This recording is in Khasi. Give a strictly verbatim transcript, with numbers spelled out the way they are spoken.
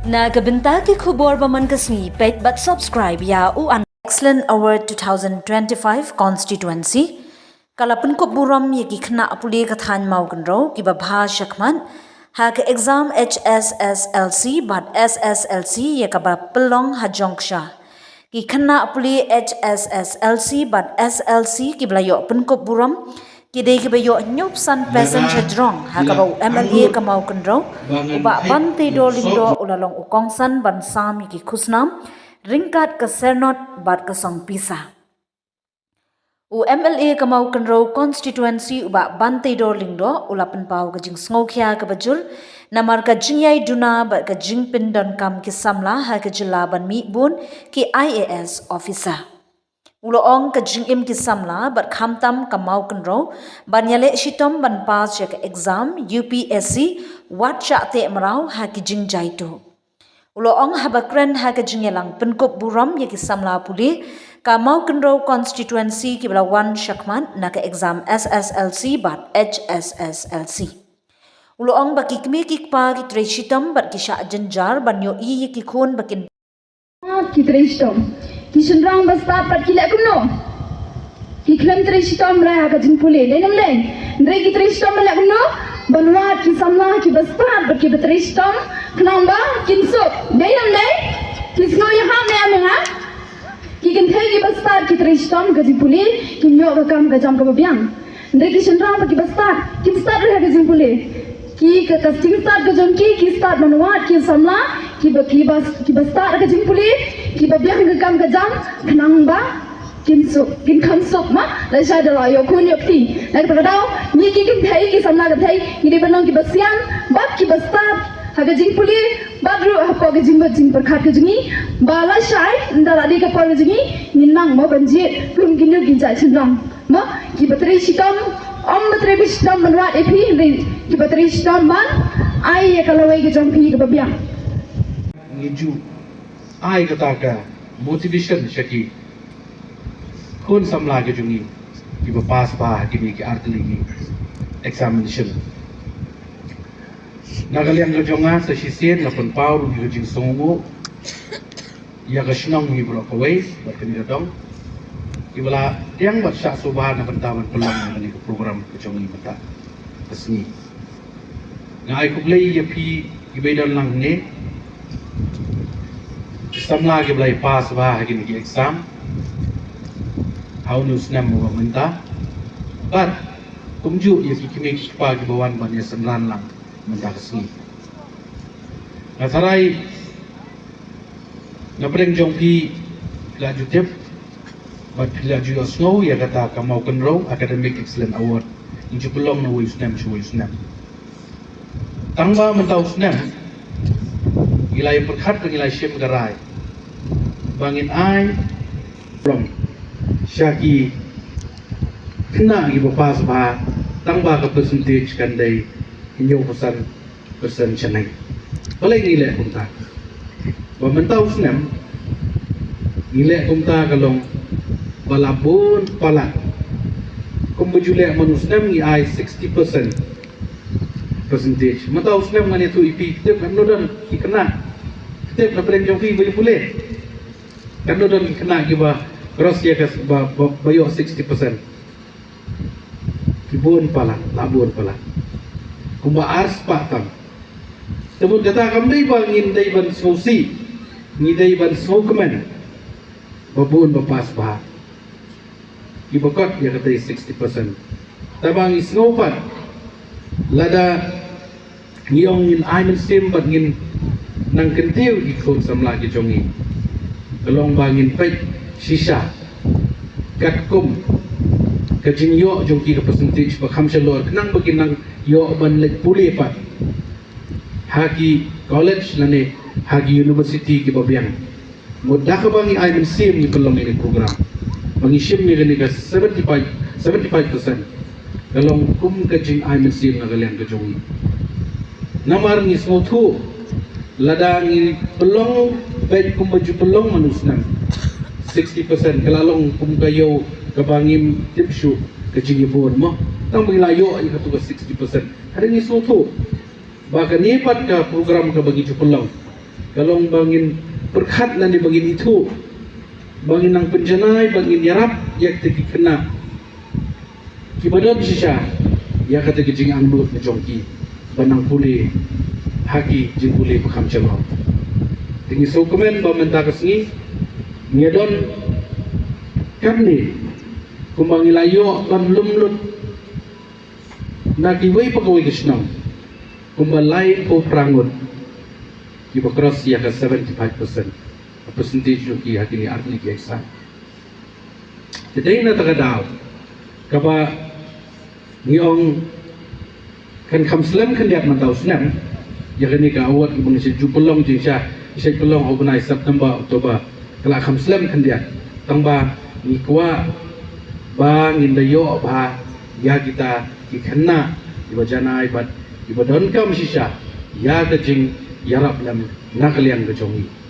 Na ka bynta ki khubor ba man ka sngi, peit bad subscribe ïa u an. Excellent Award two thousand twenty-five Constituency ka la pynkup burom ïa ki khynnah pule ka thaiñ Mawkynrew kiba bha shakhmat ha ka exam H S S L C bad S S L C ïa kaba pynlong ha Jongksha. Ki khynnah pule H S S L C bad S L C kiba la ïoh pynkup burom ki dei kiba ïoh hynñiewphew san percent sha jrong, ha kaba u M L A ka Mawkynrew, u Bah Banteidor Lyngdoh, u la long u kongsan ban sam ïa ki khusnam ryngkat ka sernot bad ka song pisa. U M L A ka Mawkynrew Constituency, u Bah Banteidor Lyngdoh, u la pynpaw ka jingsngewkhia kaba jur namar ka jingïaiduna bad ka jingpyndonkam ki samla ha ka jylla ban mih bun ki I A S officer. U la ong ka jingim ki samla bad khamtam ka Mawkynrew ban ïaleh shitom ban pass ïa ka exam U P S C wat shah teh mraw ha ki jingjaitu. U la ong haba kren ha ka jingïalang pynkup burom ïa ki samla pule ka Mawkynrew Constituency kiba la wan shakhmat na ka exam S S L C bad H S S L C. U la ong ba ki kmie ki kpa ki trei shitom bad ki shah jynjar ban ïohi ïa ki khun ba kin Ki trei shitom. Ki shynrang ba stad pat ki leh kumno? Ki khlem trei shitom re ha ka jingpule. Dei ne ym dei? Hynrei ki trei shitom ba leh kumno? Ban wad ki samla kiba stad bad kiba trei shitom khnang ba kin suk. Dei ne ym dei? Ki sngew ïahap ne em ha? Ki kynthei kiba stad ki trei shitom ka jingpule, kin ïoh ka kam ka jam kaba biang. Hynrei ki shynrang bad kiba stad, kim stad re ha ka jingpule. Ki ka, ka jingstad ka jong ki, ki stad ban wad ki samla kiba, kiba, kiba stad ha ka jingpule, kiba biang ka kam ka jam, khnang ba kin suk, kin kham suk ma, lashai da la ïoh khun ïoh kti. Na kata ka daw, ngi ki kynthei, ki samla kynthei, ngi dei ban long kiba sian bad kiba stad ha ka jingpule, bad ruh hapoh ka jingmut jingpyrkhat ka jong ngi ba lashai, ynda la dei ka por ka jong ngi, ngin nang mo ban jied kum kino ki jait shynrang. Mo, kiba trei shitom, ym ba trei ba shitom ban wad ïa phi, hynrei kiba trei shitom ban ai ïa ka lawei ka jong phi kaba biang. Ngi ju ai kata ka motivation sha ki khun samla ka jong ngi kiba pass bha ha kine ki artylli ki examination. Na ka liang ka jong nga sa shisien nga pynpaw ruh ïa ka jingsngewnguh ïa ka shnong hi baroh kawei bad kane ka dong, kiba la pdiang bad shah sngewbha na bynta ban pynlong ïa kane ka program ka jong ngi mynta ka sngi. Nga ai khublei ïa phi kiba ïadon lang hangne, ki samla kiba la ïa pass bha ha kine ki exam ha une u snem uba mynta, bad kumjuh ïa ki kmie ki kpa kiba wan ban ïa synran lang mynta ka sngi. Nga tharai na pdeng jong phi la ju tip bad phi la ju ïohsngew ïa kata ka Mawkynrew Academic Excellence Award, ngi ju pynlong na uwei u snem sha uwei u snem. Tang ba mynta u snem ngi la ïa pyrkhat bad ngi la shim ka rai ba ngin ai burom sha ki khynnah kiba pass bha, tang ba ka percentage kan dei hynñiewphew san percent shaneng. Balei ngi leh kumta? Ba mynta u snem ngi leh kumta ka long ba la bun palat. Kumba ju leh man u snem ngi ai sixty percent percentage. Mynta u snem ngan ïathuh ïa phi, tip katno don ki khynnah, tip na pdeng jong phi ba ïa pule, katno don ki khynnah kiba cross ïa ka, ba, ba, ba ïoh sixty percent. Ki bun palat, la bun palat. Kumba ar spah tam. Te bun kata kam dei ba ngin dei ban sngewsih, ngi dei ban sngewkmen ba bun ba pass bha. Kiba kot ïa katei sixty percent. Tangba ngi sngew pat lada ngi ong ngin ai mynsiem bad ngin nang kyntiew ïa ki khun samla ki jong ngi, ka long ba ngin peit shisha katkum ka jingïoh jong ki, ka percentage ba kham shalor, khnang ba kin nang ïoh ban leit pule pat ha ki college lane ha ki university kiba biang. Mut da kaba ngi ai mynsiem ngi pynlong ïa kane ka program, ba ngi shim ïa kane ka seventy-five, seventy-five percent, ka long kum ka jingai mynsiem na ka liang ka jong ngi. Namar ngi sngewthuh lada ngi pynlong beit kumba ju pynlong man u snem, sixty percent, ka la long kum ka ïew kaba ngim tip shuh ka jingïabud mo. Tang ba ngi la ïoh ïa katu ka sixty percent. Hynrei ngi sngewthuh ba kane pat ka program kaba ngi ju pynlong, Ka long ba ngin pyrkhat lane ba ngin ithuh ba ngin nang pynjanai ba ngin ïarap ïa kita ki khynnah kiba don shisha ïa kata ka jingangnud ka jong ki ban nang pule ha ki jingpule ba kham shalor. Te ngi sngewkmen ba mynta ka sngi ngi don katne kumba ngi la ïoh ban lum lut na kiwei pa kawei ka shnong kumba laiphew phra ngut kiba cross ïa ka seventy-five percent, ka percentage jong ki ha kine artylli ki exam. Te dei na kata ka daw kaba ngi ong kan kham slem khyndiat mynta u snem ïa kane ka award kaba ngi sa ju pynlong jingshai, sa pynlong organize September, October, ka la kham slem khyndiat. Tangba ngi kwah ba ngin da ïoh bha ïa kita ki khynnah kiba janai bad kiba donkam shisha ïa ka jingïarap lem na ka liang ka jong ngi.